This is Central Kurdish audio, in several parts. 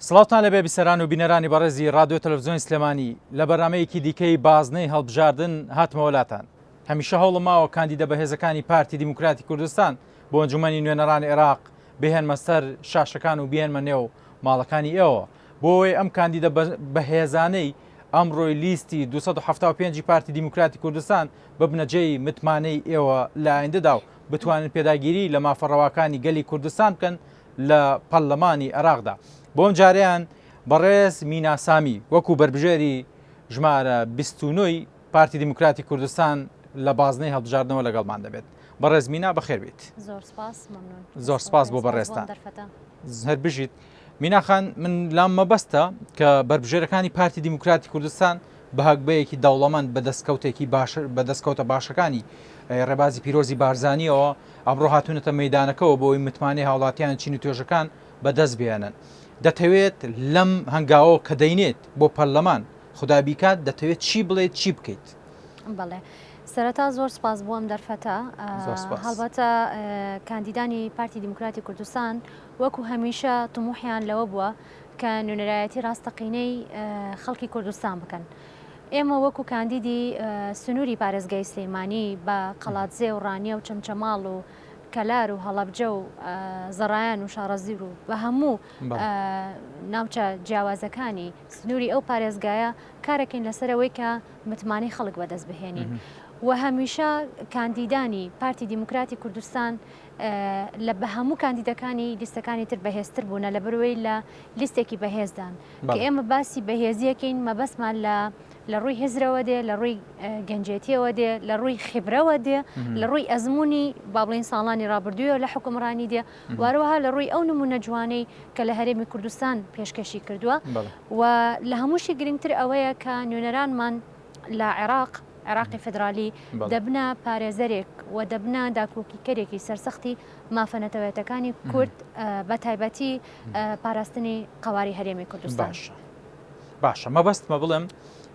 سڵاوتان لەبێ بیسەران و بینەرانی بەڕێزی ڕادیۆ تەلەفزیۆنی سلێمانی لە بەرنامەیەکی دیکەی بازنەی هەڵبژاردن هاتمەوە لاتان هەمیشە هەوڵم ماوە کاندیدە بەهێزەکانی پارتی دیموکراتی کوردستان بۆ ئەنجومەنی نوێنەرانی عێراق بهێنمە سەر شاشەکان و بهێنمە نێو ماڵەکانی ئێوە بۆ ئەوەی ئەم کاندیدە بەهێزانەی ئەمڕۆی لیستی 275 پارتی دیموکراتی کوردستان ببنە جێی متمانەی ئێوە لە ئایندەدا و بتوانن پێداگیری لە مافە ڕەواکانی گەلی کوردستان بکەن لە پەرلەمانی عێراقدا. بۆ ئەمجارەیان بەڕێز مینا سامی وەکو بەربژێری ژمارە 29 ی پارتی دیموکراتی کوردستان لە بازنەی هەڵبژاردنەوە لەگەڵمان دەبێت. بەڕێز مینا بەخێر بیت. زۆر سپاس مەمنون. زۆر سپاس بۆ بەڕێزتان. هەر بژیت. مینا خان من لام مەبەستە کە بەربژێرەکانی پارتی دیموکراتی کوردستان بە هەگبەیەکی دەوڵەمەند بە دەستکەوتێکی باش بە دەستکەوتە باشەکانی ڕێبازی پیرۆزی بارزانیەوە ئەمڕۆ هاتوونەتە مەیدانەکەوە بۆ ئەوەی متمانەی هاوڵاتیان چین و توێژەکان بەدەست بهێنن. دەتەوێت لەم هەنگاوە کە دەینێت بۆ پەرلەمان خودا بیکات دەتەوێت چی بڵێیت چی بکەیت؟ بەڵێ سەرەتا زۆر سپاس بۆ ئەم دەرفەتە. زۆر سپاس. هەڵبەتە کاندیدانی پارتی دیموکراتی کوردستان وەکو هەمیشە تموحیان لەوە بووە کە نوێنەرایەتی ڕاستەقینەی خەڵکی کوردستان بکەن. ئێمە وەکو کاندیدی سنووری پارێزگای سلێمانی بە قەڵادزێ و ڕانیە و چەمچەماڵ و کەلار و هەڵەبجە و زەڕایەن و شاڕەزیر و بە هەموو ناوچە جیاوازەکانی سنووری ئەو پارێزگایە کارەکەین لەسەر ئەوەی کە متمانەی خەڵک بەدەست بهێنین و هەمیشە کاندیدانی پارتی دیموکراتی کوردستان لە بە هەموو کاندیدەکانی لیستەکانی تر بەهێزتر بوونە لەبەرئەوەی لە لیستێکی بەهێزدان کە ئێمە باسی بەهێزیەکەین مەبەستمان لە لە ڕووی هزرەوە دێ لە ڕووی گەنجێتیەوە دێ لە ڕووی خیبرەوە دێ لە ڕووی ئەزمموی با بڵین ساڵانی ڕابردوویەوە لە حکومڕانی دێ واروەها لە ڕووی ئەو نمونە جوانەی کە لە هەرێمی کوردستان پێشکەشی کردووە و لە هەمووشی گرنگتر ئەوەیە کە نوێنەرانمان لە عێراق عێراقی فیدرالی دەبنە پارێزەرێک و دەبنە داکۆکیکەرێکی سەرسەختی مافە نەتەوەیەتەکانی کورد بە تایبەتی پاراستنی قەواری هەرێمی کوردستان. باشە باشە مەبەستمە بڵێم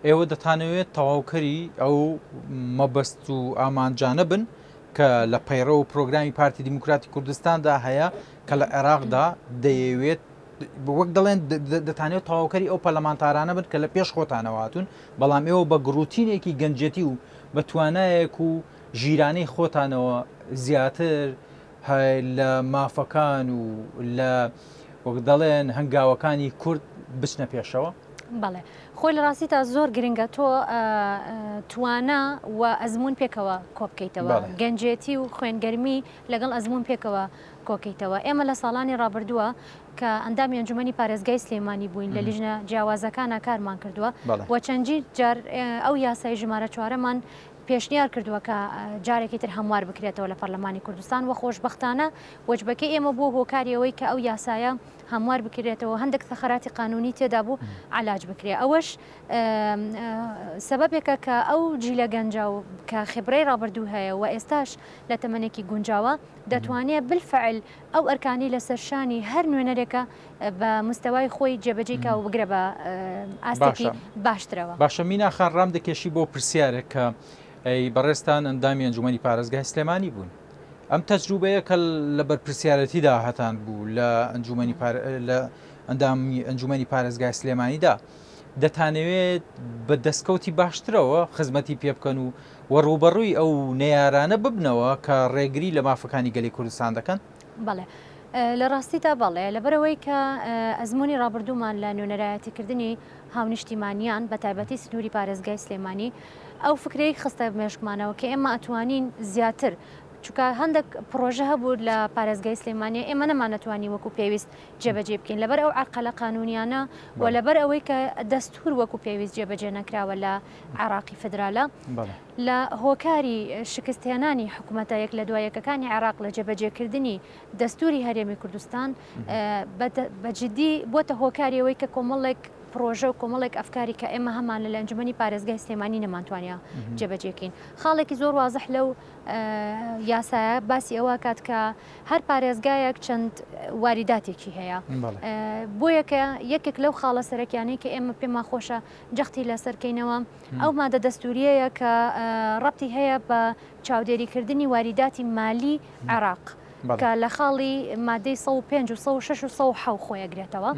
ئێوە دەتانەوێت تەواوکەری ئەو مەبەست و ئامانجانە بن کە لە پەیڕە و پرۆگرامی پارتی دیموکراتی کوردستاندا هەیە کە لە عێراقدا دەیەوێت وەک دەڵێن دەتانەوێت تەواوکەری ئەو پەرلەمانتارانە بن کە لە پێش خۆتانەوە هاتوون بەڵام ئێوە بە گڕوتینێکی گەنجێتی و بە توانایەک و ژیرانەی خۆتانەوە زیاتر لە مافەکان و لە وەک دەڵێن هەنگاوەکانی کورد بچنە پێشەوە؟ بەڵێ خۆی لە ڕاستیدا زۆر گرنگە تۆ توانا و ئەزمون پێکەوە کۆبکەیتەوە گەنجێتی و خوێنگەرمی لەگەڵ ئەزمون پێکەوە کۆکەیتەوە ئێمە لە ساڵانی ڕابردووە کە ئەندامی ئەنجومەنی پارێزگای سلێمانی بووین لە لیژنە جیاوازەکانە کارمان کردووە و چەندین جار ئەو یاسای ژمارە چوارەمان پێشنیار کردووە کە جارێکی تر هەموار بکرێتەوە لە پەرلەمانی کوردستان و خۆشبەختانە وەجبەکەی ئێمە بووە هۆکاری ئەوەی کە ئەو یاسایە هەموار بکرێتەوە هەندێک ثەغەراتی قانونی تێدا بوو عەلاج بکرێ ئەوەش سەبەبێکە کە ئەو جیلە گەنجە و کە خبرەی ڕابردوو هەیە و ئێستاش لە تەمەنێکی گونجاوە دەتوانێ بالفعل ئەو ئەرکانەی لەسەر شانی هەر نوێنەرێکە بە مستەوای خۆی جێبەجێی کا و بگرە بە ئاستێکی باشترەوە. باشە مینا خان ڕام دەکێشی بۆ پرسیارێک کە ئەی بەڕێزتان ئەندامی ئەنجومەنی پارێزگای سلێمانی بوون ئەم تەجروبەیە کە لە بەرپرسیارەتیدا هەتان بوو لە ئەنجومەنی لە ئەندامی ئەنجومەنی پارێزگای سلێمانیدا دەتانەوێت بە دەستکەوتی باشترەوە خزمەتی پێ بکەن و و ڕووبەڕووی ئەو نەیارانە ببنەوە کە ڕێگری لە مافەکانی گەلی کوردستان دەکەن؟ بەڵێ. لە ڕاستیدا بەڵێ، لەبەرئەوەی کە ئەزموونی ڕابردوومان لە نوێنەرایەتیکردنی هاونیشتیمانیان بە تایبەتی سنووری پارێزگای سلێمانی ئەو فکرەی خستە مێشکمانەوە کە ئێمە ئەتوانین زیاتر چونکە هەندێک پڕۆژە هەبوو لە پارێزگای سلێمانی ئێمە نەمانەتوانی وەکو پێویست جێبەجێ بکەین لەبەر ئەو عەرقەلە قانونیانە و لەبەر ئەوەی کە دەستور وەکو پێویست جێبەجێ نەکراوە لە عێراقی فیدرالە. لە هۆکاری شکستهێنانی حکومەتە یەک لە دوا یەکەکانی عێراق لە جێبەجێکردنی دەستوری هەرێمی کوردستان بە جدی بۆتە هۆکاری ئەوەی کە کۆمەڵێک پرۆژە و کۆمەڵێک ئەفکاری کە ئێمە هەمانە لە ئەنجومەنی پارێزگای سلێمانی نەمانتوانیا جێبەجێکەین. خاڵێکی زۆر وازح لەو یاسایە باسی ئەوە کات کە هەر پارێزگایەک چەند واریداتێکی هەیە بۆیە کە یەکێک لەو خاڵە سەرەکیانەی کە ئێمە پێمان خۆشە جەختی لەسەر کەینەوە ئەو مادە دەستوریەیە کە ڕەبتی هەیە بە چاودێریکردنی واریداتی مالی عێراق. کە لە خاڵی مادەی 105 و 106 و 107 خۆی ئەگرێتەوە.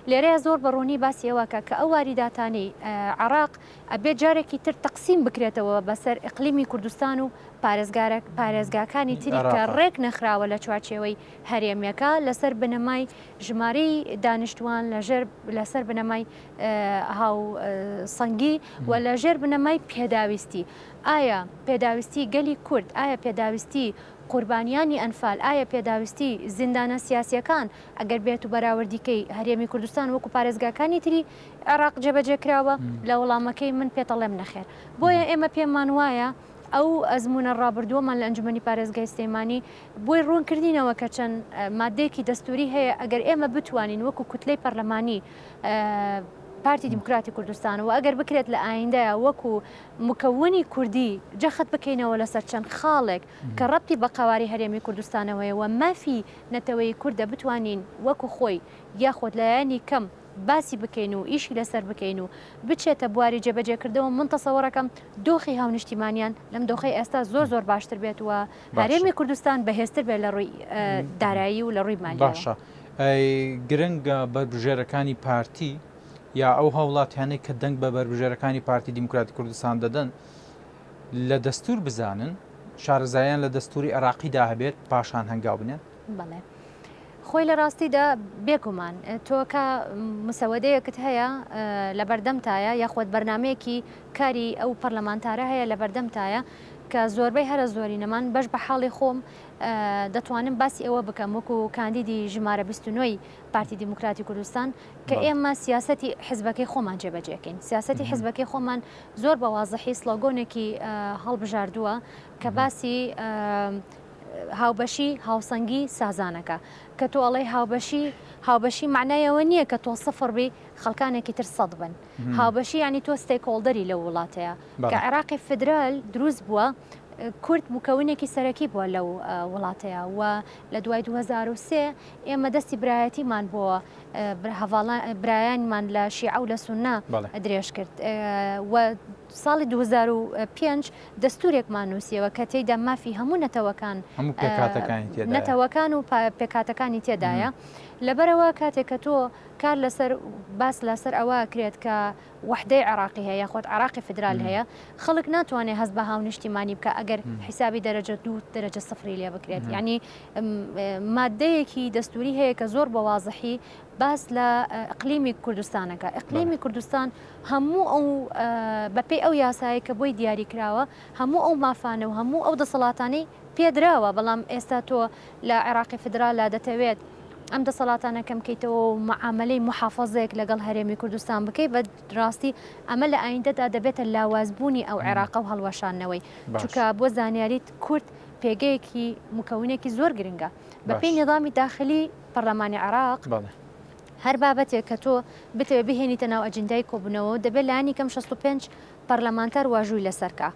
لێرەیە زۆر بە ڕوونی باسی ئەوە کە کە ئەو واریداتانەی عێراق ئەبێت جارێکی تر تەقسیم بکرێتەوە بەسەر ئیقلیمی کوردستان و پارێزگارە پارێزگاکانی تری کە ڕێک نەخراوە لە چوارچێوەی هەرێمیەکە لەسەر بنەمای ژمارەی دانیشتوان لەژێر لەسەر بنەمای هاوسەنگی و لەژێر بنەمای پێداویستی. ئایا پێداویستی گەلی کورد، ئایا پێداویستی قوربانیانی ئەنفال، ئایا پێداویستی زیندانە سیاسیەکان ئەگەر بێت و بەراوردی کەی هەرێمی کوردستان وەکو پارێزگاکانی تری عێراق جێبەجێ کراوە؟ لە وەڵامەکەی من پێتەڵێم نەخێر. بۆیە ئێمە پێمان وایە ئەو ئەزموونە ڕابردووەمان لە ئەنجومەنی پارێزگای سلێمانی بۆی ڕوون کردینەوە کە چەند مادەیەکی دەستووری هەیە ئەگەر ئێمە بتوانین وەکو کوتلەی پەرلەمانی پارتی دیموکراتی کوردستان و ئەگەر بکرێت لە ئایندەیا وەکو مکونی کوردی جەخت بکەینەوە لەسەر چەند خاڵێک کە ڕەبتی بە قەوارەی هەرێمی کوردستانەوەیە و مافی نەتەوەی کوردە بتوانین وەکو خۆی یاخود لایەنی کەم باسی بکەین و ئیشی لەسەر بکەین و بچێتە بواری جێبەجێکردەوە من تەسەوەڕەکەم دۆخی هاونیشتیمانیان لەم دۆخەی ئێستا زۆر زۆر باشتر بێت و هەرێمی کوردستان بەهێزتر بێت لە ڕووی دارایی و لە ڕووی مالیەوە. باشە گرنگە بەربژێرەکانی پارتی یا ئەو هاوڵاتیانەی کە دەنگ بە بەربژێرەکانی پارتی دیموکراتی کوردستان دەدەن لە دەستور بزانن شارەزایان لە دەستوری عێراقیدا هەبێت پاشان هەنگاو بنێن؟ بەڵێ. خۆی لە ڕاستیدا بێگومان تۆ کە مسەوەدەیەکت هەیە لە بەردەمتایە یاخود بەرنمەیەکی کاری ئەو پەرلەمانتارە هەیە لە بەردەمتایە کە زۆربەی هەرە زۆرینەمان بەش بە حاڵی خۆم دەتوانم باسی ئەوە بکەم وەکو کاندیدی ژمارە 29 پارتی دیموکراتی کوردستان کە ئێمە سیاسەتی حزبەکەی خۆمان جێبەجێکەین سیاسەتی حزبەکەی خۆمان زۆر بە وازحی سلۆگۆنێکی هەڵبژاردووە کە باسی هاوبەشی هاوسەنگی سازانەکە کە تۆ ئەڵێی هاوبەشی هاوبەشی مەعنای ئەوە نییە کە تۆ سفر بی خەڵکانێکی تر سەد بن هاوبەشی یعنی تۆ stakeholder ی لەو وڵاتەیە کە عێراقی فیدرال دروست بووە کورد مکونێکی سەرەکی بووە لەو وڵاتەیە و لە دوای 2003 ئێمە دەستی برایەتیمان بۆ برایانمان لە شیعە و لە سوننە درێژ کرد و ساڵی 2005 دەستوورێکمان نووسیەوە کە تێیدا مافی هەموو نەتەوەکان هەموو پێکهاتەکانی تێدایە. نەتەوەکان و پێکهاتەکانی تێدایە. لەبەرئەوە کاتێک کە تۆ کار لەسەر باس لەسەر ئەوە ئەکرێت کە وەحدەی عێراقی هەیە یاخود عێراقی فیدرال هەیە، خەڵک ناتوانێت هەست بە هاونیشتیمانی بکا ئەگەر حیسابی دەرەجە دوو دەرەجە سفری لێ بکرێت. یانی ماددەیەکی دەستووری هەیە کە زۆر بە وازحی باس لە ئیقلیمی کوردستان ئەکا. ئیقلیمی کوردستان هەموو ئەو بەپێی ئەو یاسایەی کە بۆی دیاری کراوە هەموو ئەو مافانە و هەموو ئەو دەسەڵاتانەی پێدراوە، بەڵام ئێستا تۆ لە عێراقی فیدرالا دەتەوێت ئەم دەسەڵاتانە کەم کەیتەوە و معامەلەی موحافەزەیەک لەگەڵ هەرێمی کوردستان بکەی بە ڕاستی ئەمە لە ئایندەدا دەبێتە لاوازبوونی ئەو عێراقە و هەڵوەشاندنەوەی چونکە بۆ زانیاریت کورد پێگەیەکی مکونێکی زۆر گرنگە بەپێی نیزامی داخلی پەرلەمانی عێراق. هەر بابەتێک کە تۆ بتەوێت بهێنیتە ناو ئەجندای کۆبوونەوە دەبێت لایەنی کەم 65 پەرلەمانتار واژووی لەسەر کا.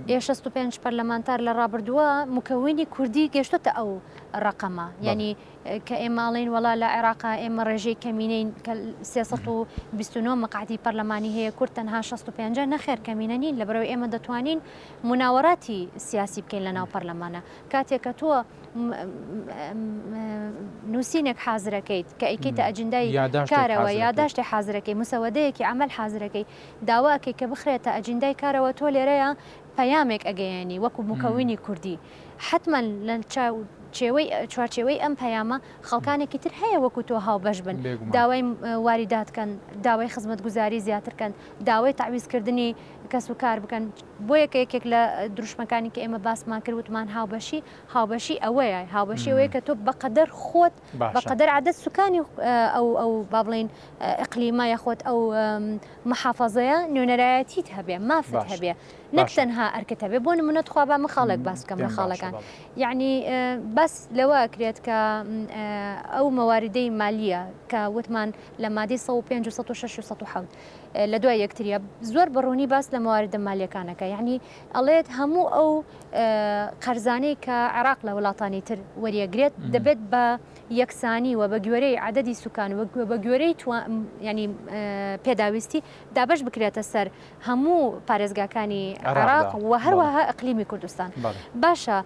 ئێ 65 پەرلەمانتار لە ڕابردووە مکەوینی کوردی گەشتۆتە ئەو ڕەقەمە. یانی کە ئێمە ئەڵێین وەڵا لە عێراقا ئێمە ڕێژەی کەمینەین کە 329 مەقعەدی پەرلەمانی هەیە کورد تەنها 65 نەخێر کەمینە نین لەبەرئەوەی ئێمە دەتوانین موناوەراتی سیاسی بکەین لەناو پەرلەمانە. کاتێک کە تۆ نووسینێک حازرەکەیت کە ئەیکەیتە ئەجندای کارەوە یاداشتێ حازرەکەی مسەوەدەیەکی عەمەل حازرەکەی داوا ئەکەی کە بخرێتە ئەجندای کارەوە تۆ لێرەیە پەیامێک ئەگەیەنی وەکو مکەونی کوردی حەتمەن لە چێوەی چوارچێوەی ئەم پەیامە خەڵکانێکی تر هەیە وەکو تۆ هاوبەش بن داوای واریدات کەن داوای خزمەتگوزاری زیاتر کەن داوای تەعویزکردنی کەس و کار بکەن بۆیە کە یەکێک لە دروشمەکانی کە ئێمە باسمان کرد وتمان هاوبەشی هاوبەشی ئەوەیە هاوبەشی ئەوەیە کە تۆ بەقەدەر خۆت بەقەدەر عادەت سوکانی ئەو ئەو با بڵێین ئیقلیمە یاخۆت ئەو محافەزەیە نوێنەرایەتیت هەبێ مافت هەبێ نەک تەنها ئەرکت هەبێ بۆ نمونە تخوا با من خاڵێک باس بکەم لە خاڵەکان یعنی باس لەوە ئەکرێت کە ئەو مەواردەی مالیە کە وتمان لە مادەی 105 و 106 و 107 لە دوای یەکتریە زۆر بە ڕوونی باس لە مواردە مالیەکانەکە یعنی ئەڵێت هەموو ئەو قەرزانەی کە عێراق لە وڵاتانی تر وەریەگرێت دەبێت بە یەکسانی و بە گوێرەی عەدەدی سوکان و بە گوێرەی ینی پێداویستی دابش بکرێتە سەر هەموو پارێزگاکانی عێراق و هەروەها ئەقلیمی کوردستان باشە.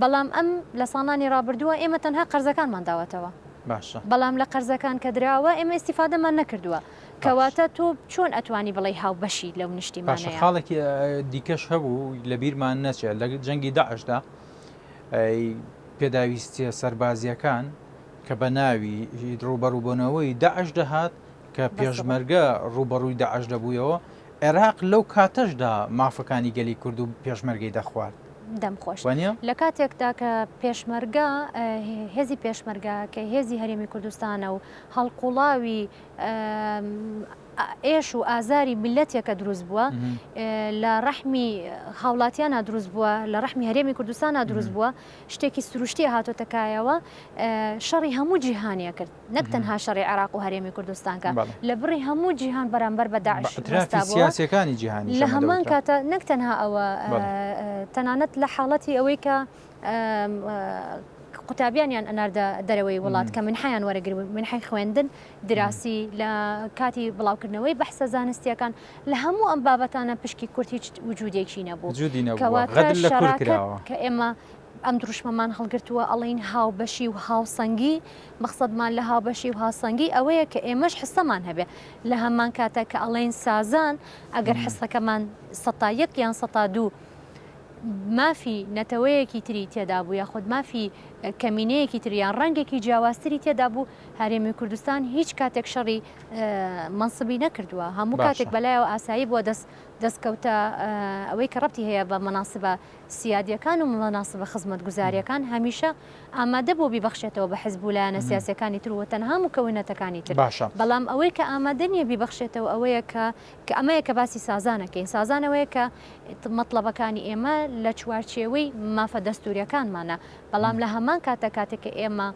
بەڵام ئەم لە ساڵانی ڕابردووە ئێمە تەنها قەرزەکانمان داوەتەوە. باشە. بەڵام لە قەرزەکان کە دراوە ئێمە ئیستیفادەمان نەکردووە. کەواتە تۆ چۆن ئەتوانی بڵێی هاوبەشی لەو باشە نیشتیمانەیە؟ خاڵێکی دیکەش هەبوو لە بیرمان نەچێت لە جەنگی داعشدا پێداویستیە سەربازیەکان کە بە ناوی ڕوبەڕوبوونەوەی داعش دەهات کە پێشمەرگە ڕوبەڕووی داعش دەبوویەوە عێراق لەو کاتەشدا مافەکانی گەلی کورد و پێشمەرگەی دەخوارد. دەم خۆش. لە کاتێکدا کە پێشمەرگە هێزی پێشمەرگە کە هێزی هەرێمی کوردستانە و هەڵقوڵاوی ئێش و ئازاری میللەتێکە دروست بووە، لە ڕەحمی هاوڵاتیانا دروست بووە، لە ڕەحمی هەرێمی کوردستانا دروست بووە، شتێکی سروشتیە هاتۆتە کایەوە، شەڕی هەموو جیهانیە کرد، نەک تەنها شەڕی عێراق و هەرێمی کوردستان کە لە بڕی هەموو جیهان بەرامبەر بە داعش وەستابووە. لە هەمان کاتە نەک تەنها ئەوە، تەنانەت لە حاڵەتی ئەوەی کە قوتابیانیان ئەناردە دەرەوەی وڵات کە منحەیان وەرەگرت، منحەی خوێندن، دراسی، لە کاتی بڵاوکردنەوەی بەحسە زانستییەکان، لە هەموو ئەم بابەتانە پشکی کورد هیچ وجودێکی نەبوو. وجودی نەبووە، کەواتە غەدر لە کورد شەراکەت کراوە. کە ئێمە ئەم دروشمەمان هەڵگرتووە ئەڵێین هاوبەشی و هاوسەنگی، مەقسەدمان لە هاوبەشی و هاوسەنگی ئەوەیە کە ئێمەش حسەمان هەبێ. لە هەمان کاتە کە ئەڵێین سازان، ئەگەر حسەکەمان سەتا یەک یان سەتا دوو مافی نەتەوەیەکی تری تێدا بوو یاخود مافی کەمینەیەکی تر یان ڕەنگێکی جیاوازتری تێدا بوو، هەرێمی کوردستان هیچ کاتێک شەڕی مەنسبی نەکردووە، هەموو کاتێک بەلایەوە ئاسایی بووە دەست دەستکەوتە ئەوەی کە ڕەبتی هەیە بە مەناسبە سیادیەکان و مەناسبە خزمەتگوزاریەکان هەمیشە ئامادە بووە بیبەخشێتەوە بە حزب و لایەنە سیاسیەکانی تر و تەنها مکەونەتەکانی تر. بەڵام ئەوەی کە ئامادە نییە بیبەخشێتەوە ئەوەیە کە کە ئەمەیە کە باسی سازان ئەکەین، سازان ئەوەیە کە مەتڵەبەکانی ئێمە لە چوارچێوەی مافە دەستووریەکانمانە، بەڵام لە هەمان کاتە کاتێک کە ئێمە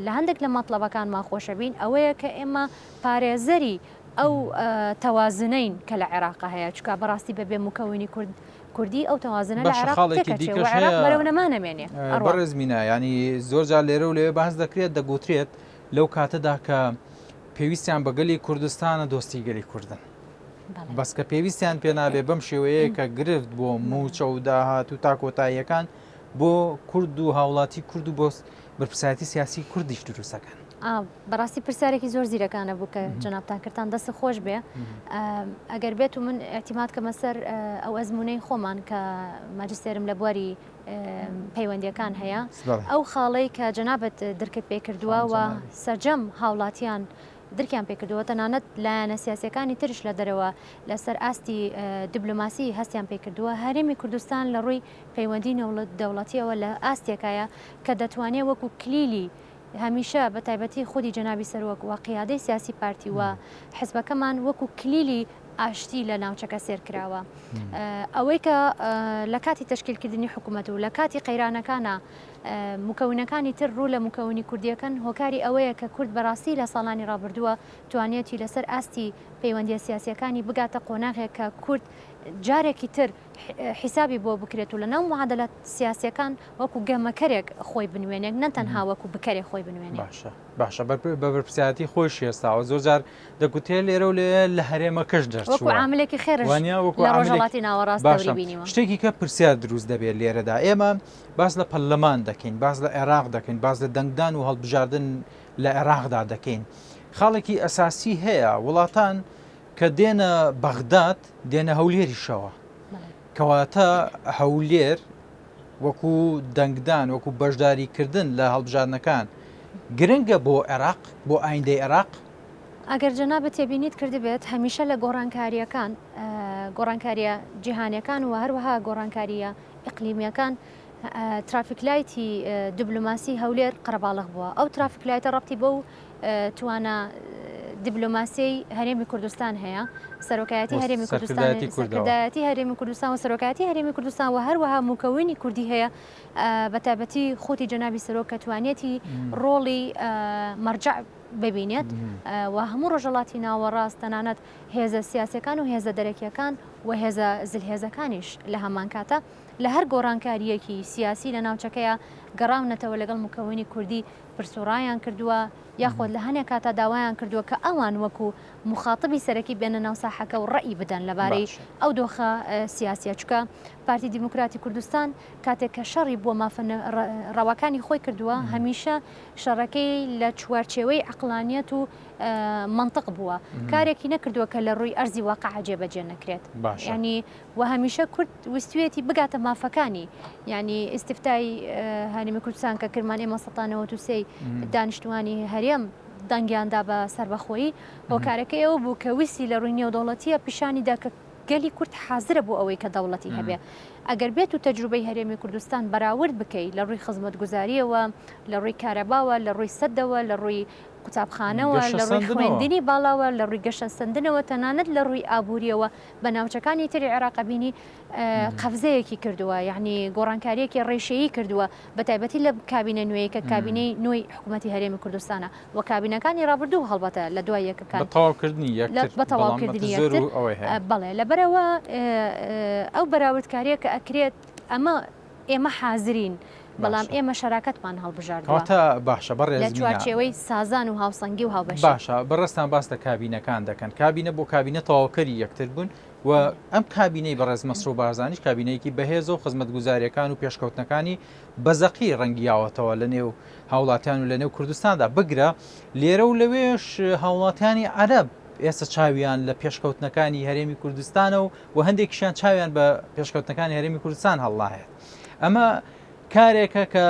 لە هەندێک لە مەتڵەبەکانمان خۆشەبین ئەوەیە کە ئێمە پارێزەری ئەو تەوازنەین کە لە عێراقا هەیە، چونکە بەڕاستی بەبێ مکەونی کورد کوردی ئەو تەوازنە لە باشە عێراق خاڵێکی تێکەچێ و دیکەش عێراق هەیە بەرەو نەما نەمێنێ ئەڕوا. بەڕێز مینا یانی زۆر جار لێرە و لەوێ باس دەکرێت دەگوترێت لەو کاتەدا کە پێویستیان بە گەلی کوردستانە دۆستی گەلی کوردن بەس کە پێویستیان پێ نابێ بەم شێوەیە کە گرفت بۆ موچە و داهات و تا کۆتاییەکان بۆ کورد و هاوڵاتی کورد و بۆ بەرپرسایەتی سیاسی کوردیش دروستەکەن. بەڕاستی پرسیارێکی زۆر زیرەکانە بوو کە جەنابتان کردتان دەست خۆش بێ ئەگەر بێت و من اعتیماد کەمە سەر ئەو ئەزمونەی خۆمان کە ماجستێرم لە بواری پەیوەندیەکان هەیە ئەو خاڵەی کە جەنابت درکت پێ کردووە و سەرجەم هاوڵاتیان درکیان پێکردووە تەنانەت لایەنە سیاسەکانی ترش لە دەرەوە لەسەر ئاستی دیبلۆماسی هەستیان پێکردووە هەرێمی کوردستان لە ڕووی پەیوەندی دەوڵەتیەوە لە ئاستێکایە کە دەتوانێت وەکو کلیلی هەمیشە بە تایبەتی خودی جەنابی سەرۆک و قیادەی سیاسی پارتی و حزبەکەمان وەکو کلیلی ئاشتی لە ناوچەکە سێر کراوە. ئەوەی کە لە کاتی تەشکیلکردنی حکوومەت و لە کاتی قەیرانەکانە مکونەکانی تر ڕوو لە مکونی کوردیەکەن هۆکاری ئەوەیە کە کورد بەڕاستی لە ساڵانی ڕابردووە توانیەتی لەسەر ئاستی پەیوەندیە سیاسیەکانی بگاتە قۆناغێک کە کورد جارێکی تر حیسابی بۆ بکرێت و لە ناو معادلە سیاسیەکان وەکو گەمەکەرێک خۆی بنوێنێت نە تەنها وەکو بکەرێک خۆی بنوێنێت. باشە باشە بە بەرپرسیارەتی خۆیشی هەستاوە زۆر جار دەگوترێت لێرە و لەوێ لە هەرێمەکەش وەکو دەرچووە عاملێکی خێرش وانە وەکو لە عاملێک ڕۆژهەڵاتی ناوەڕاست دەوری باشە بینیوە. شتێکی کە پرسیار دروست دەبێت لێرەدا ئێمە باس لە پەرلەمان دەکەین باس لە عێراق دەکەین باس لە دەنگدان و هەڵبژاردن لە عێراقدا دەکەین خاڵێکی ئەساسی هەیە وڵاتان کە دێنە بەغداد دێنە هەولێریشەوە کەواتە هەولێر وەکو دەنگدان وەکو بەشداریکردن لە هەڵبژاردنەکان گرنگە بۆ عێراق بۆ ئایندەی عێراق؟ ئەگەر جەنابت تێبینیت کردبێت هەمیشە لە گۆڕانکارییەکان، گۆڕانکارییە جیهانیەکان و هەروەها گۆڕانکارییە ئیقلیمیەکان traffic light ی دیبلۆماسی هەولێر قەرەباڵغ بووە. ئەو traffic light ە ڕەبتی بەو توانا دیبلۆماسیەی هەرێمی کوردستان هەیە، سەرۆکایەتی هەرێمی کوردستان، سەرکردایەتی هەرێمی کوردستان و سەرۆکایەتی هەرێمی کوردستان و هەروەها موکەونی کوردی هەیە بە تایبەتی خۆتی جەنابی سەرۆک کە توانیەتی ڕۆڵی مەرجع ببینێت و هەموو ڕۆژهەڵاتی ناوەڕاست تەنانەت هێزە سیاسەکان و هێزە دەرەکیەکان و هێزە زلهێزەکانیش لە هەمان کاتا لە هەر گۆڕانکارییەکی سیاسی لە ناوچەکەیا گەڕاونەتەوە لەگەڵ مکەونی کوردی پرس و ڕایان کردووە یاخۆد لە هەنێ کاتا داوایان کردووە کە ئەوان وەکو موخاتبی سەرەکی بێنە ناو ساحەکە و ڕەئی بدەن لەبارەی ئەو دۆخە سیاسیە چونکە پارتی دیموکراتی کوردستان کاتێک کە شەڕی بۆ مافە ڕەواکانی خۆی کردووە هەمیشە شەڕەکەی لە چوارچێوەی عەقڵانیەت و مەنتق بووە کارێکی نەکردووە کە لە ڕووی ئەرزی واقع جێبەجێ نەکرێت ینی و هەمیشە کورد ویستویەتی بگاتە مافەکانی یعنی ئیستفتای هەرێمی کوردستان کە کرمان ئێمە 1993 دانیشتوانی هەرێم دەنگیاندا بە سەربەخۆیی هۆکارەکەی ئەوە بوو کە ویستی لە ڕووی نێودەوڵەتیە پیشانی دا کە گەلی کورد حازرە بۆ ئەوەی کە دەوڵەتی هەبێ. ئەگەر بێت و تەجروبەی هەرێمی کوردستان بەراورد بکەی لە ڕووی خزمەتگوزارییەوە، لە ڕووی کارەباوە، لە ڕووی سەدەوە، لە ڕووی قوتابخانەوە، لە ڕووی خوێندنی باڵاوە، لە ڕووی گەشەسەندنەوە، تەنانەت لە ڕووی ئابوورییەوە بە ناوچەکانی تری عێراق ئەبینی قەفزەیەکی کردووە، یەعنی گۆڕانکارییەکی ڕیشەیی کردووە، بە تایبەتی لە کابینە نوێیەکە، کابینەی نوێی حکوومەتی هەرێمی کوردستانە و کابینەکانی ڕابردوو هەڵبەتە لە دوای یەکەکان. بە تەواوکردنی یەکتر، بە تەواوکردنی یەکتر، بەڵێ لەبەرئەوە ئەو بەراوردکارییە کە ئەکرێت ئەمە ئێمە حازرین، بەڵام ئێمە شەراکەتمان هەڵبژاردووە. کەواتە باشە بەڕێز مینا. لە چوارچێوەی سازان و هاوسەنگی و هاوبەشی. باشە بەڕێزتان باس لە کابینەکان دەکەن، کابینە بۆ کابینە تەواوکەری یەکتر بوون و ئەم کابینەی بەڕێز مەسرور بارزانیش کابینەیەکی بەهێزە و خزمەتگوزارییەکان و پێشکەوتنەکانی بە زەقی ڕەنگی یاوەتەوە لە نێو هاوڵاتیان و لە نێو کوردستاندا، بگرە لێرە و لەوێش هاوڵاتیانی عەرەب ئێستا چاویان لە پێشکەوتنەکانی هەرێمی کوردستانە و و هەندێکیشیان چاویان بە پێشکەوتنەکانی هەرێمی کوردستان هەڵناهێت. ئەمە کارێکە کە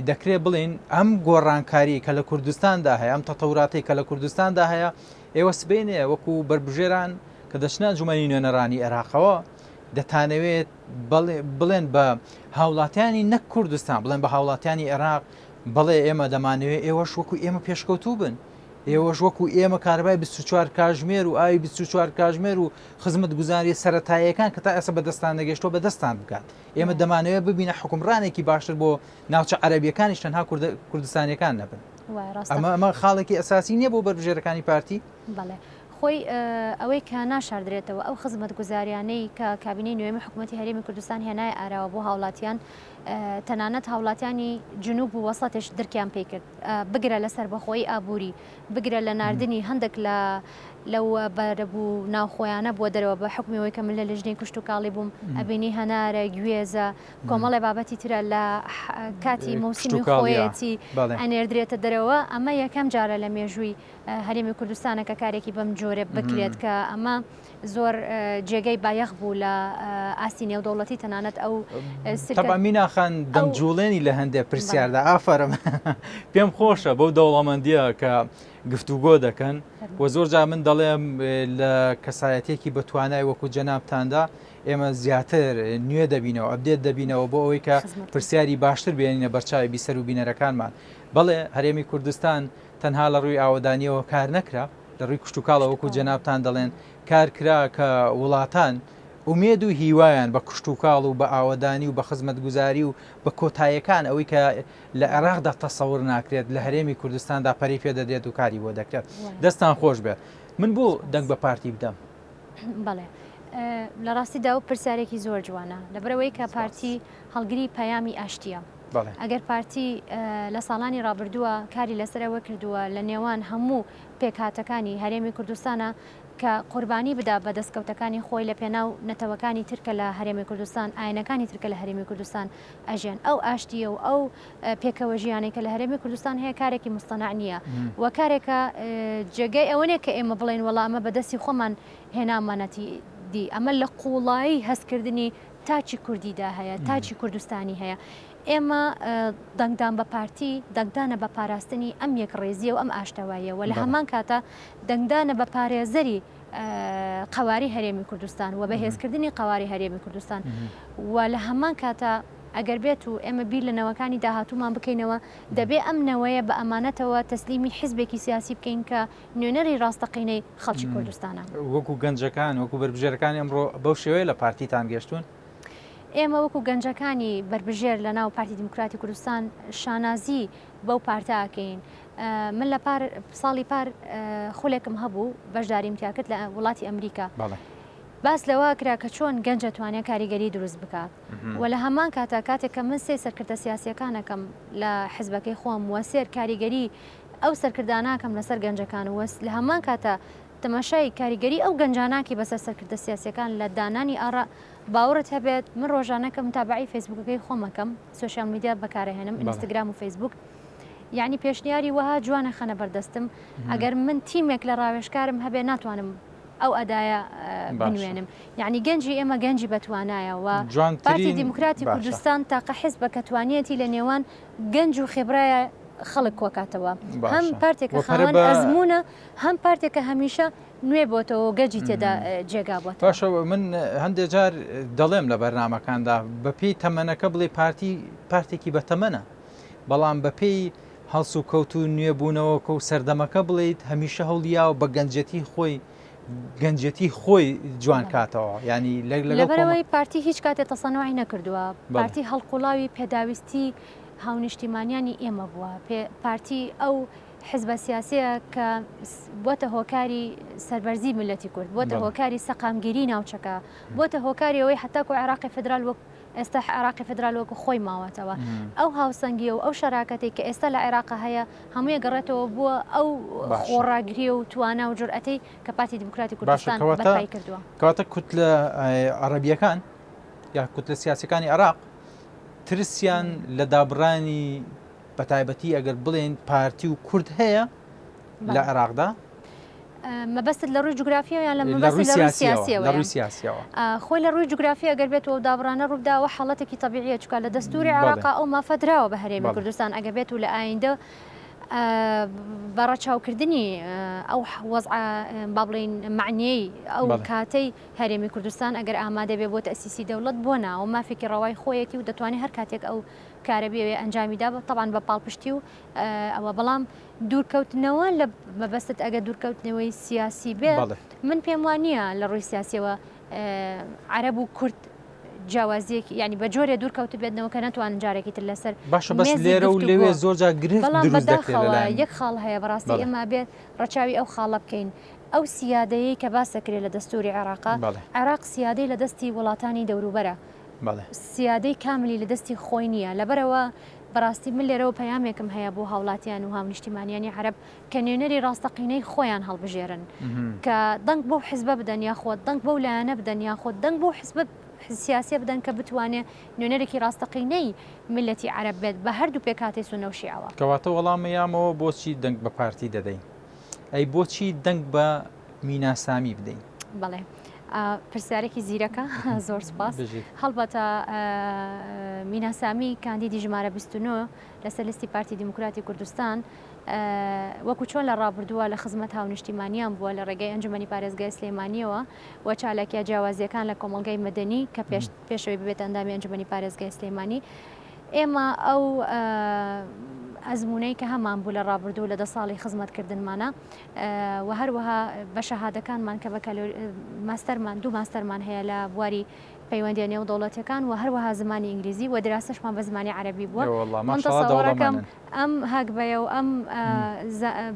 دەکرێت بڵین ئەم گۆڕانکاری کە لە کوردستاندا هەیە ئەم تەتەوراتی کە لە کوردستاندا هەیە ئێوە سبەینێ وەکو بەربژێران کە دەچنە ئەنجومەنی نوێنەرانی عێراقەوە دەتانەوێت بڵێن بە هاوڵاتیانی نەک کوردستان بڵێن بە هاوڵاتیانی عێراق بەڵێ ئێمە دەمانەوێت ئێوەش وەکو ئێمە پێشکەوتوو بن ئێوەش وەکو ئێمە کارەبای 24 کاژمێر و ئاوی 24 کاژمێر و خزمەتگوزاریە سەتاییەکان کە تا ئێستا بەدەستان نەگەشتووە بەدەستان بکات ئێمە دەمانەوێت ببینە حکومڕانێکی باشتر بۆ ناوچە عەربیەکانیش تەنها کوردستانیەکان نەبن ئەمە ئەمە خاڵێکی ئەساسی نییە بۆ بەربژێرەکانی پارتی؟ بەڵێ خۆی ئەوەی کە ناشاردرێتەوە ئەو خزمەتگوزاریانەی کە کابینەی نوێمی حکوومەتی هەرێمی کوردستان هێنای ئاراوە بۆ هاوڵاتیان تەنانەت هاوڵاتیانی جنوب و وەسەتش درکیان پێی کرد بگرە لە سەربەخۆیی ئابووری بگرە لە ناردنی هەندێک لە لەو بەرەبوو ناوخۆیانە بۆ دەرەوە بە حکومی کە من لە لژنەی کشتوکاڵی بووم ئەبینی هەنارە گوێزە کۆمەڵێ بابەتی ترە لە کاتی مۆسیمی خۆیەتی ئەنێردرێتە دەرەوە ئەمە یەکەم جارە لە مێژووی هەرێمی کوردستانە کە کارێکی بەم جۆرە بکرێت کە ئەمە زۆر جێگەی بایەخ بوو لە ئاستی نێودەوڵەتی تەنانەت ئەو تەبا مینا خان دەمجوڵێنی لە هەندێک پرسیاردا ئافەرم پێم خۆشە بەو دەوڵەمەندیە کە گفتوگۆ دەکەن و زۆر جا من دەڵێم لە کەسایەتێکی بەتوانای وەکو جەنابتاندا ئێمە زیاتر نوێ دەبینەوە update دەبینەوە بۆ ئەوەی کە پرسیاری باشتر بێنینە بەرچاوی بیسەر و بینەرەکانمان بەڵێ هەرێمی کوردستان تەنها لە ڕووی ئاوەدانیەوە کار نەکرا لە ڕووی کشتوکاڵەوە وەکو جەنابتان دەڵێن کار کرا کە وڵاتان ئومێد و هیوایان بە کشتوکاڵ و بە ئاوەدانی و بە خزمەتگوزاری و بە کۆتایەکان ئەوەی کە لە عێراقدا تەسەور ناکرێت لە هەرێمی کوردستاندا پەرەی پێ دەدرێت و کاری بۆ دەکرێت. دەستان خۆش بێت. من بۆ دەنگ بە پارتی بدەم؟ بەڵێ لە ڕاستیدا ئەو پرسیارێکی زۆر جوانە لەبەرئەوەی کە پارتی هەڵگری پەیامی ئاشتییە. ئەگەر پارتی لە ساڵانی ڕابردووە کاری لەسەر ئەوە کردووە لە نێوان هەموو پێکهاتەکانی هەرێمی کوردستانە کە قوربانی بدا بە دەستکەوتەکانی خۆی لە پێناو نەتەوەکانی تر کە لە هەرێمی کوردستان ئاینەکانی تر کە لە هەرێمی کوردستان ئەژێن ئەو ئاشتیە و ئەو پێکەوە ژیانەی کە لە هەرێمی کوردستان هەیە کارێکی مستەنع نییە و کارێکە جێگەی ئەوە نییە کە ئێمە بڵێین وەڵا ئەمە بەدەستی خۆمان هێنامانەتی دی ئەمە لە قوڵایی هەستکردنی تاکی کوردیدا هەیە، تاکی کوردستانی هەیە. ئێمە دەنگدان بە پارتی، دەنگدانە بە پاراستنی ئەم یەکڕیزییە و ئەم ئاشتەواییە و لە هەمان کاتا دەنگدانە بە پارێزەری قەوارەی هەرێمی کوردستان و بەهێزکردنی قەوارەی هەرێمی کوردستان و لە هەمان کاتا ئەگەر بێت و ئێمە بیر لە نەوەکانی داهاتوومان بکەینەوە، دەبێ ئەم نەوەیە بە ئەمانەتەوە تەسلیمی حیزبێکی سیاسی بکەین کە نوێنەری ڕاستەقینەی خەڵکی کوردستانە. وەکو گەنجەکان، وەکو بەربژێرەکانی ئەمڕۆ بەو شێوەیە لە پارتیتان گەشتوون؟ ئێمە وەکو گەنجەکانی بەربژێر لە ناو پارتی دیموکراتی کوردستان شانازی بەو پارتە ئەکەین. من لە پار ساڵی پار خولێکم هەبوو بەشداریم تیا کرد لە وڵاتی ئەمریکا. باس لەوە کرا کە چۆن گەنج ئەتوانێ کاریگەری دروست بکات و لە هەمان کاتا کاتێک کە من سێ سەرکردە سیاسیەکانەکەم لە حزبەکەی خۆم وە سێر کاریگەری ئەو سەرکرداناکەم لەسەر گەنجەکان و لە هەمان کاتا تەماشای کاریگەری ئەو گەنجاناکی بەسەر سەرکردە سیاسیەکان لە دانانی ئاڕا باوەڕت هەبێت من ڕۆژانە کە متابعەی فەیسبوکەکەی خۆم ئەکەم social media بەکارەهێنم ئینستاگرام و فەیسبوک یعنی پێشنیاری وەها جوانە خەنە بەردەستم ئەگەر من تیمێک لە ڕاوێژکارم هەبێ ناتوانم ئەو ئەدایە بنوێنم یعنی گەنجی ئێمە گەنجی بەتوانایە و پارتی دیموکراتی کوردستان تاقە حزبە کە توانیەتی لە نێوان گەنج و خێبرایە خەڵک کۆکاتەوە هەم پارتێکە خاوەن ئەزمونە هەم پارتێکە هەمیشە نوێ بۆتەوە و گەجی تێدا جێگا بۆتەوە. باشە من هەندێ جار دەڵێم لە بەرنامەکاندا بەپێی تەمەنەکە بڵێ پارتی پارتێکی بەتەمەنە بەڵام بەپێی هەڵسوکەوت و نوێبوونەوەکە و سەردەمەکە بڵیت هەمیشە هەوڵیاوە بە گەنجەتی خۆی گەنجەتی خۆی جوان کاتەوە ینی لەبەرەوەی پارتی هیچ کاتێ تەسەنوعی نەکردووە پارتی هەڵقوڵاوی پێداویستی هاونیشتیمانیانی ئێمە بووە پارتی ئەو حزبە سیاسیە کە بۆتە هۆکاری سەربەرزی میللەتی کورد، بۆتە هۆکاری سەقامگیری ناوچەکە، بۆتە هۆکاری ئەوەی حەتاکو عێراقی فیدرال وەک ئێستا عێراقی فیدرال وەکو خۆی ماوەتەوە. ئەو هاوسەنگیە و ئەو شەراکەتەی کە ئێستا لە عێراق هەیە هەمووی گەڕێتەوە بووە ئەو خۆڕاگریە و توانا و جورئەتەی کە پارتی دیموکراتی کوردستان بەرپای کردووە. کەواتە کوتلە عەرەبیەکان یا کوتلە سیاسیەکانی عێراق ترسیان لە دابڕانی بەتایبەتی ئەگەر بڵێین پارتی و کورد هەیە لە عێراقدا؟ مەبەستت لە ڕووی جوگرافیەوە یان لە ڕووی سیاسیەوە؟ لە ڕووی سیاسیەوە. خۆی لە ڕووی جوگرافی ئەگەر بێت و دابڕانە ڕووبدا ئەوە حاڵەتێکی تەبیعیە چونکە لە دەستوری عێراقا ئەو مافە دراوە بە هەرێمی کوردستان ئەگەر بێت و لە ئایندە بە ڕەچاوکردنی ئەو وەزعە با بڵێین مەعنیەی ئەو کاتەی هەرێمی کوردستان ئەگەر ئامادە بێ بۆ تەئسیسی دەوڵەت بۆ نا ئەو مافێکی ڕەوای خۆیەتی و دەتوانێت هەر کاتێک ئەو کارە بیەوێ ئەنجامی دا تەبعەن بە پاڵپشتی و ئەوە بەڵام دوورکەوتنەوە لە مەبەستت ئەگەر دوورکەوتنەوەی سیاسی بێ من پێم وان نییە لە ڕووی سیاسیەوە عەرەب و کورد جیاوازیەکی ینی بە جۆرێ دوور کەوت بێتنەوە کە نەتوانن جارێکی تر لەسەر باشە بەس لێرە و لەوێ زۆر جار گرفت بەڵام بەداخەوە یەک خاڵ هەیە بەڕاستی ئێمە بێت ڕەچاوی ئەو خاڵە بکەین ئەو سیادەیە کە باس دەکرێت لە دەستوری عێراقا عێراق سیادەی لە دەستی وڵاتانی دەوروبەرە سیادەی کاملی لە دەستی خۆی نییە، لەبەرئەوە بەڕاستی من لێرەوە پەیامێکم هەیە بۆ هاوڵاتیان و هاونیشتیمانیانی عەرەب کە نوێنەری ڕاستەقینەی خۆیان هەڵبژێرن، کە دەنگ بەو حزبە بدەن یاخۆد دەنگ بەو لایەنە بدەن یاخۆد دەنگ بەو حزبە سیاسیە بدەن کە بتوانێ نوێنەرێکی ڕاستەقینەی میللەتی عەرەب بێت بە هەردوو پێکهاتەی سوننە و شیعەوە. کەواتە وەڵامە یامەوە بۆچی دەنگ بە پارتی دەدەین؟ ئەی بۆچی دەنگ بە مینا سامی بدەین؟ بەڵێ پرسیارێکی زیرەکە زۆر سپاس هەڵبەتە مینا سامی کاندیدی ژمارە 29 لەسەر لیستی پارتی دیموکراتی کوردستان وەکو چۆن لە ڕابردووە لە خزمەت هاونیشتیمانیان بووە لە ڕێگەی ئەنجومەنی پارێزگای سلێمانیەوە و چالاکیە جیاوازیەکان لە کۆمەڵگای مەدەنی کە پێش پێشەوەی ببێت ئەندامی ئەنجومەنی پارێزگای سلێمانی ئێمە ئەو ئەزمونەی کە هەمان بوو لە ڕابردوو لە دە ساڵی خزمەتکردنمانە و هەروەها بە شەهادەکانمان کە بەکالۆر ماستەرمان دوو ماستەرمان هەیە لە بواری پەیوەندیە نێودەوڵەتیەکان و هەروەها زمانی ئینگلیزی و دراسەشمان بە زمانی عەرەبی بووە من تەسەوەڕەکەم ئەم هەگبەیە و ئەم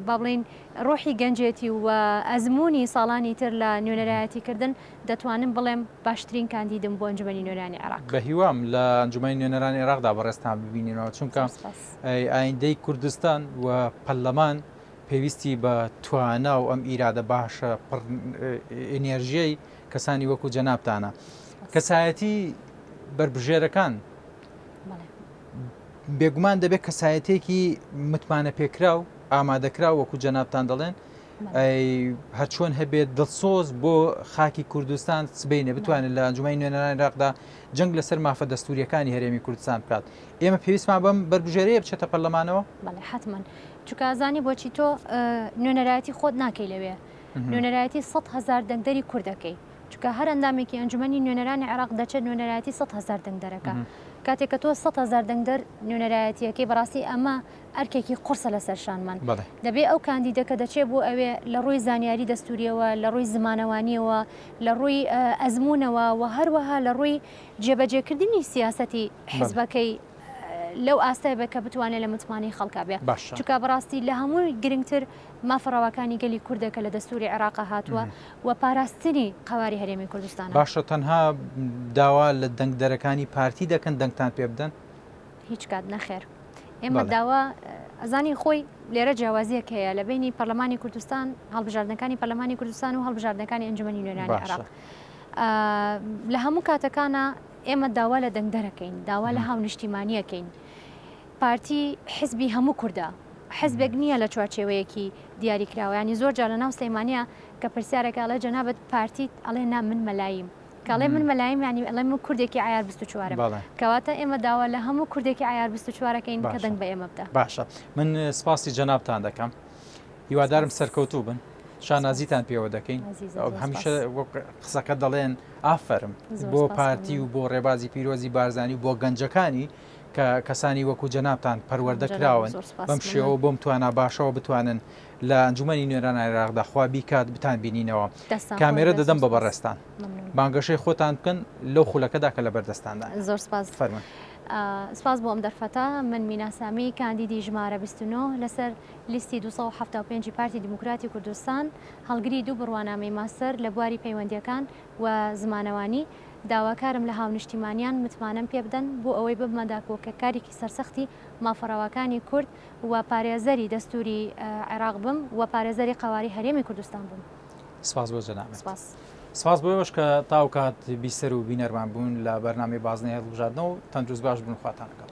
با بڵێین ڕۆحی گەنجێتی و ئەزموونی ساڵانی تر لە نوێنەرایەتیکردن دەتوانم بڵێم باشترین کاندیدم بۆ ئەنجومەنی نوێنەرانی عێراق. بە هیوام لە ئەنجومەنی نوێنەرانی عێراقدا بەڕێزتان ببینینەوە چونکە ئایندەی کوردستان و پەرلەمان پێویستی بە توانا و ئەم ئیرادە باشە پڕ ئینێرژیەی کەسانی وەکو جەنابتانە. کەسایەتی بەربژێرەکان بێگومان دەبێت کەسایەتێکی متمانە پێکراو ئامادەکراو وەکو جەنابتان دەڵێن هەرچۆن هەبێت دڵسۆز بۆ خاکی کوردستان سبینێ بتوانێت لە ئەنجومی نوێنەرانی عێراقدا جەنگ لەسەر مافە دەستوریەکانی هەرێمی کوردستان بکات ئێمە پێویستمان بەم بەربژێرەیە بچێتە پەرلەمانەوە؟ بەڵێ حەتمەن چونکە ئەزانی بۆچی تۆ نوێنەرایەتی خۆت ناکەی لەوێ نوێنەرایەتی 100 هەزار دەنگدەری کورد دەکەی چونکە هەر ئەندامێکی ئەنجومەنی نوێنەرانی عێراق دەچێت نوێنەرایەتی 100 هەزار دەنگدەرەکە کاتێک کە تۆ 100 هەزار دەنگدەر نوێنەرایەتیەکەی بەڕاستی ئەمە ئەرکێکی قورسە لەسەر شانمان دەبێ ئەو کاندیدە کە دەچێت بۆ ئەوێ لە ڕووی زانیاری دەستوریەوە لە ڕووی زمانەوانیەوە لە ڕووی ئەزمونەوە و هەروەها لە ڕووی جێبەجێکردنی سیاسەتی حزبەکەی. لەو ئاستە بێ کە بتوانێت لە متمانەی خەڵکا بێ. باشە. چونکە بەڕاستی لە هەمووی گرنگتر مافە ڕەواکانی گەلی کوردە کە لە دەستووری عێراقا هاتووە و پاراستنی قەواری هەرێمی کوردستانە. باشە تەنها داوا لە دەنگدەرەکانی پارتی دەکەن دەنگتان پێ بدەن؟ هیچ کات نەخێر. ئێمە داوا ئەزانی خۆی لێرە جیاوازیەک هەیە لە بینی پەرلەمانی کوردستان هەڵبژاردنەکانی پەرلەمانی کوردستان و هەڵبژاردنەکانی ئەنجومەنی نوێنەرانی عێراق. لە هەموو کاتەکانە ئێمە داوا لە دەنگدەرەکەین داوا لە هاونیشتیمانیەکەین پارتی حزبی هەموو کوردە حزبێک نییە لە چوارچێوەیەکی دیاریکراوە ینی زۆر جار لە ناو سلەیمانە کە پرسیارەکە ئەڵێ جەنابەت پارتیت ئەڵێ نا من مەلایم کاڵێ من مەلایم ینی ئەڵێ من کوردێکی عیار 24 کەواتە ئێمە داوا لە هەموو کوردێکی عیار 24ەکەین کە دەنگ بە ئێمە بدە باشە من سپاسی جەنابتان دەکەم هیوادارم سەرکەوتوو بن شانازیتان پێوە دەکەین هەمیشە وەک قسەکە دەڵێن ئافەرم بۆ پارتی و بۆ ڕێبازی پیرۆزی بارزانی و بۆ گەنجەکانی کە کەسانی وەکو جەنابتان پەروەردە کراون بەم شێوە بۆم توانا باشەوە بتوانن لە ئەنجومەنی نوێنەران عێراقدا خوا بیکات بتان بینینەوە کامێرە دەدەم بە بەڕێزتان بانگەشەی خۆتان بکەن لەو خولەکەدا کە لە بەردەستاندا زۆر سپاس فەرموون. سپاس بۆ ئەم دەرفەتە من مینا سامی کاندیدی ژمارە 29 لەسەر لیستی 275 پارتی دیموکراتی کوردستان هەڵگری دوو بڕوانامەی ماستەر لە بواری پەیوەندییەکان و زمانەوانی، داواکارم لە هاونیشتیمانیان متمانەم پێبدەن بۆ ئەوەی ببمە داکۆکیکارێکی سەرسەختی مافە ڕەواکانی کورد و پارێزەری دەستووری عێراق بم و پارێزەری قەوارەی هەرێمی کوردستان بم. سپاس بۆ جەنابت. سپاس. سپاس بۆ ئێوەش کە تا ئەو کات بیسەر و بینەرمان بوون لە بەرنامەی بازنەی هەڵبژاردنەوە. تەندروست باش بن و خواتان لەگەڵ.